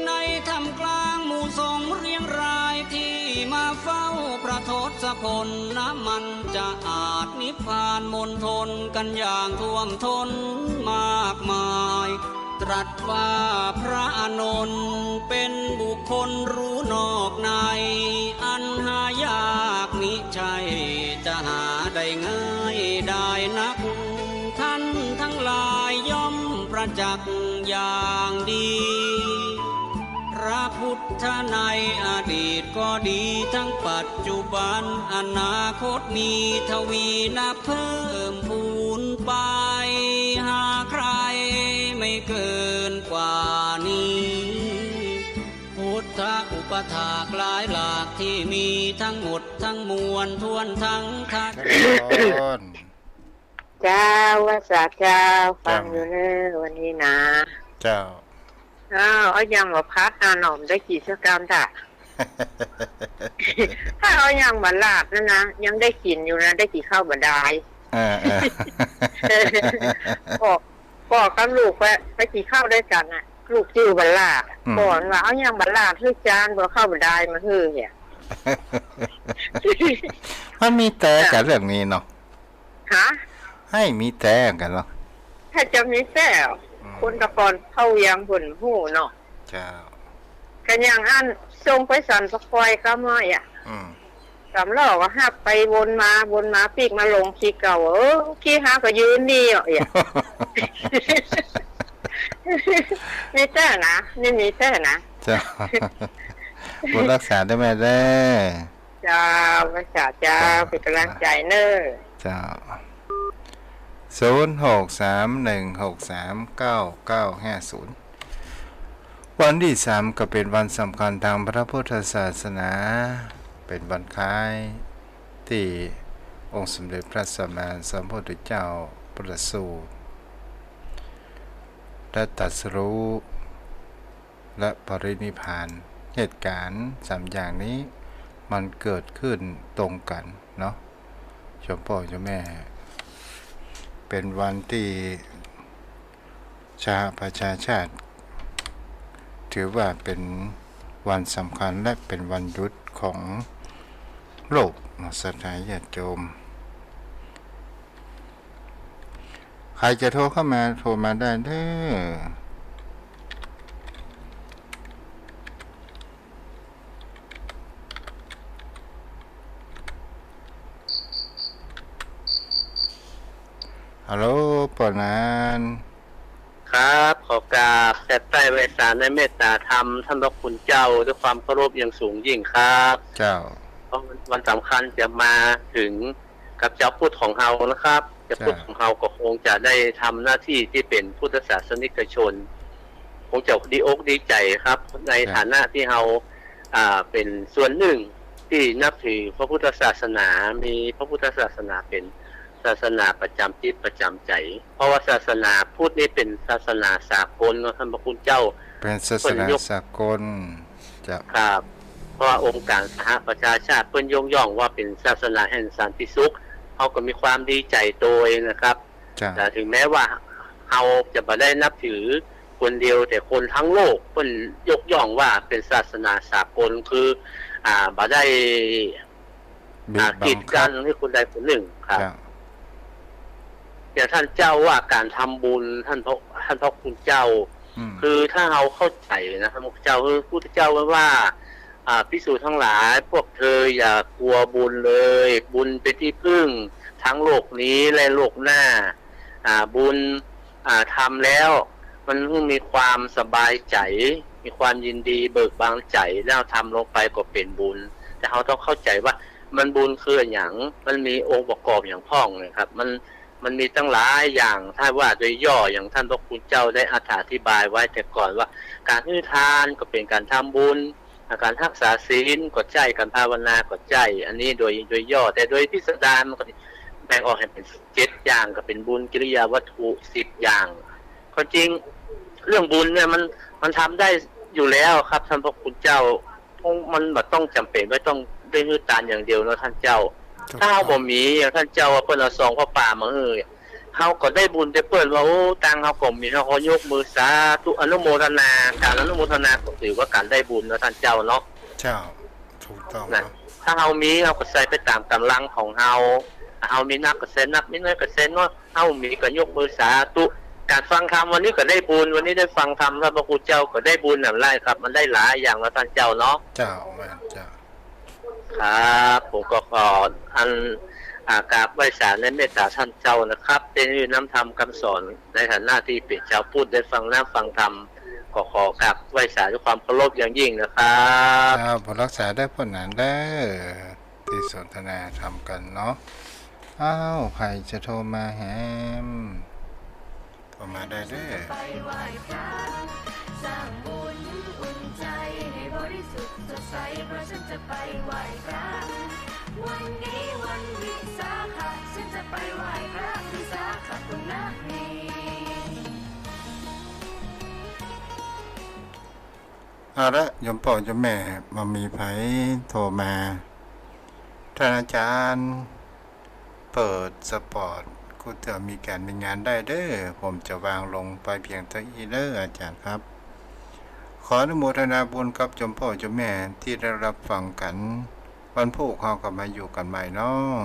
ในท่ามกลางหมู่สงฆ์เรียงรายที่มาเฝ้าพระทศพล นะมันจะอาจนิพพานมณฑลกันอย่างท่วมท้นมากมาย ตรัสว่าพระอานนท์เป็นบุคคลรู้นอกใน อันหายากมิใช่จะหาได้ง่ายดายนัก ท่านทั้งหลายย่อมประจักษ์อย่างดี พระพุทธในอดีตก็ดี ทั้งปัจจุบันอนาคตมีทวีนับเพิ่มพูนไป หาใครไม่เกินกว่านี้ พุทธอุปถากหลายหลากที่มีทั้งหมดทั้งมวลถ้วนทั้งคา เจ้า ว่าสาเจ้า ฟังอยู่เน้อวันนี้นะ เจ้า อ้าว เอาหยังมาพัด อาหนอมได้กิ๋นสักกำเต๊อะ ถ้าเอาหยังมาลาดนั่นนะ ยังได้กิ๋นอยู่นะ ได้กิ๋นข้าวบ่ดาย เออ เออ ป้อ ป้อกับลูกไป ไปกิ๋นข้าวด้วยกั๋นน่ะ ลูกจื้อบ่าลาด อืม ป้อมันว่า เอาหยังบ่าลาดหื้อจาน บ่าข้าวบ่ดายมาหื้อเนี่ย มันมีแต่กั๋นเรื่องนี้เนาะ ฮะ หื้อมีแต่กั๋นเหรอ ถ้าจะมีแต่ อืม คนตะก่อนเข้ายังบ่ฮู้เนาะ เจ้า กั๋นอย่างอันส่งไปสรรปะคอยก็มาอ่ะ อืม สามล้อก็ฮับไปวนมา วนมาปิ๊กมาลงขี้เก่า เออ ขี้หาก็ยืนนี่อ่ะ มีแต่นะ นี่มีแต่นะ เจ้า บุญรักษาเน้อแม่เน้อ เจ้า พระเจ้า เจ้า เป๋นก๋ำลังใจ๋เน้อ เจ้า ศูนย์หกสาม หนึ่งหกสาม เก้าเก้าห้าศูนย์ วันตี้สามก็เป๋นวันสำคัญตางพระพุทธศาสนา เป๋นวันคล้ายตี้องค์สมเด็จพระสัมมาสัมพุทธเจ้าประสูติ และตรัสรู้ และปรินิพพาน เหตุก๋ารณ์สามอย่างนี้มันเกิดขึ้นตรงกั๋นเนาะ โยมป้อโยมแม่ เป๋นวันตี้สหประชาชาติ ถือว่าเป๋นวันสำคัญและเป๋นวันหยุดของโลกเนาะ ศรัทธาญาติโยม ใผจะโทรเข้ามา โทรมาได้เน้อ ฮัลโหล ป้อหนาน ครับ ขอกราบแซดใต้ไหว้สาในเมตตาธรรม ท่านพระคุณเจ้า ด้วยความเคารพอย่างสูงยิ่งครับ เจ้า เพราะวันสำคัญจะมาถึงกับเจ้าพุทธของเฮานะครับ เจ้าพุทธ เจ้า ของเฮาก็คงจะได้ทำหน้าที่ตี้เป๋นพุทธศาสนิกชน คงจะดีอกดีใจ๋ครับ ใน เจ้า ฐานะตี้เฮา อ่า เป๋นส่วนนึ่งตี้นับถือพระพุทธศาสนา มีพระพุทธศาสนาเป๋นศาสนาประจ๋ำจิตประจ๋ำใจ๋ เพราะว่าศาสนาพุทธนี่เป๋นศาสนาสากลเนาะ ท่านพระคุณเจ้า เป๋นศาสนาสากล เจ้า ครับ เพราะว่าองค์การสหประชาชาติเปิ้นยกย่องว่าเป๋นศาสนาแห่งสันติสุข เฮาก็มีความดีใจ๋โตยนะครับ เจ้า แต่ถึงแม้ว่าเฮาจะบ่ได้นับถือคนเดียว แต่คนทั้งโลกเปิ้นยกย่องว่าเป๋นศาสนาสากล คือ อ่า บ่ได้ บีบบังคับ อ่า กีดกั๋นหื้อคนใดคนนึ่งครับ เจ้า อย่างท่านเจ้าว่าก๋านทำบุญ ท่านพระ ท่านพระคุณเจ้า อืม คือถ้าเฮาเข้าใจ๋นะ พระพุทธเจ้า คือพระพุทธเจ้าว่า อ่า ภิกษุทั้งหลาย พวกเธออย่ากลัวบุญเลย บุญเป็นที่พึ่งทั้งโลกนี้และโลกหน้า อ่า บุญ อ่า ทำแล้วมันมีความสบายใจ๋ มีความยินดีเบิกบานใจ๋ แล้วทำลงไปก็เป๋นบุญ แต่เฮาต้องเข้าใจ๋ว่ามันบุญคืออะหยัง มันมีองค์ประกอบอะหยังพ่องนะครับ มัน มันมีตั้งหลายอย่าง ถ้าว่าโดยย่ออย่างท่านพระคุณเจ้าได้อธิบายไว้แต่ก่อนว่า ก๋านหื้อทานก็เป๋นก๋านทำบุญ ก๋านฮักษาศีลก็ใจ้ ก๋านภาวนาก็ใจ้ อันนี้โดย โดยย่อ แต่โดยพิสดารมันก็แบ่งออกหื้อเป๋นเจ็ดอย่าง ก็เป๋นบุญกิริยาวัตถุสิบอย่าง ความจริงเรื่องบุญเนี่ยมัน มันทำได้อยู่แล้วครับ ท่านพระคุณเจ้า มันบ่ต้องจ๋ำเป๋นว่าต้องได้หื้อตานอย่างเดียวเนาะท่านเจ้า ถ้าเฮาบ่มี อย่างท่านเจ้าว่าเปิ้นเอาซองผ้าป่ามาหื้อ เฮาก็ได้บุญแต่เปิ้นว่า โอ้ ตังค์เฮาก็มี เฮาก็ยกมือสาธุอนุโมทนา ก๋านอนุโมทนาก็ถือว่าก๋านได้บุญเนาะท่านเจ้าเนาะ เจ้า ถูกต้องนะ ถ้าเฮามี เฮาก็ใส่ไปต๋ามก๋ำลังของเฮา เฮามีนักก็ใส่นัก มีน้อยก็ใส่น้อย เฮามีก็ยกมือสาธุ ก๋านฟังธรรมวันนี้ก็ได้บุญ วันนี้ได้ฟังธรรมท่านพระคุณเจ้าก็ได้บุญนั่นแหละครับ มันได้หลายอย่างเนาะท่านเจ้าเนาะ เจ้า แม่นเจ้า ครับ ผมก็ขออัน อ่า กราบไหว้สาในเมตตาท่านเจ้านะครับ ได้นำธรรมคำสอนในฐานะตี้เป๋นจาวพุทธ ได้ฟังน้ำฟังธรรม ก็ขอกราบไหว้สาด้วยความเคารพอย่างยิ่งนะครับ ครับ บุญฮักษาเด้อ ป้อหนานเด้อ ตี้สนทนาธรรมกั๋นเนาะ อ้าว ใผจะโทรมาแหม โทรมาได้เด้อ ไปไหว้พระ สร้างบุญอุ่นใจให้บริสุทธิ์สดใส เพราะฉันจะไปไหว้พระ วันนี้วันวิสาขะ ฉันจะไปไหว้พระวิสาขบุญนะมี เอาละ โยมป้อโยมแม่ บ่มีใผโทรมา ท่านอาจารย์ เปิดสปอต กูเตื้อมีก๋านมีงานได้เด้อ ผมจะวางลงไปเพียงเต้าอี้เด้ออาจารย์ครับ ขออนุโมทนาบุญกับโยมป้อโยมแม่ตี้ได้ฮับฟังกั๋น วันพูกเฮาก็มาอยู่กั๋นใหม่เนาะ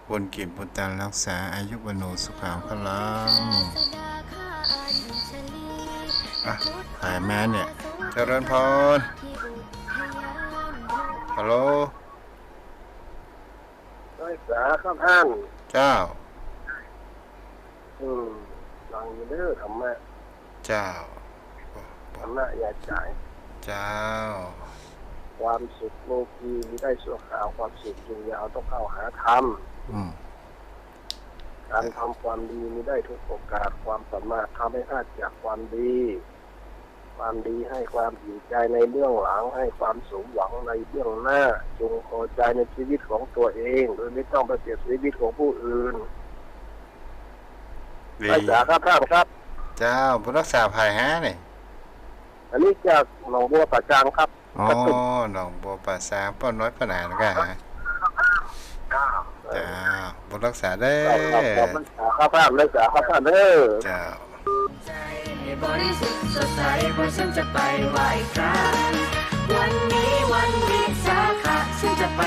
บุญกิ๋นบุญตานฮักษา อายุวัณโณสุขังพลัง อ่ะ สายมาเนี่ย เจริญพร ฮัลโหล ไหว้สาครับท่าน เจ้า อืม ฟังอยู่เด้อธรรมะ เจ้า ธรรมะอย่าจ่าย เจ้า ความสุขโลกีมีได้ชั่วคราว ความสุขยืนยาวต้องเข้าหาธรรม อืม ก๋านทำความดีมีได้ทุกโอกาส ความประมาททำให้พลาดจากความดี ความดีให้ความอิ่มใจในเบื้องหลัง ให้ความสมหวังในเบื้องหน้า จงพอใจในชีวิตของตัวเอง โดยไม่ต้องไปเบียดชีวิตของผู้อื่น ดี ไหว้สาครับท่านครับ เจ้า บุญฮักษาใผฮะนี่ อันนี้จากหนองบัวป่าซางครับ อ๋อ กระตุ้น หนองบัวป่าซาง ป้อน้อยป้อหนานก่าฮะ เจ้า บุญฮักษาเด้อ ครับ ครับ ครับ ไหว้สาครับท่าน ไหว้สาครับท่านเด้อ เจ้า ให้บริสุทธิ์สดใส เพราะฉันจะไปไหว้พระ วันนี้วันวิสาขะ ฉันจะไป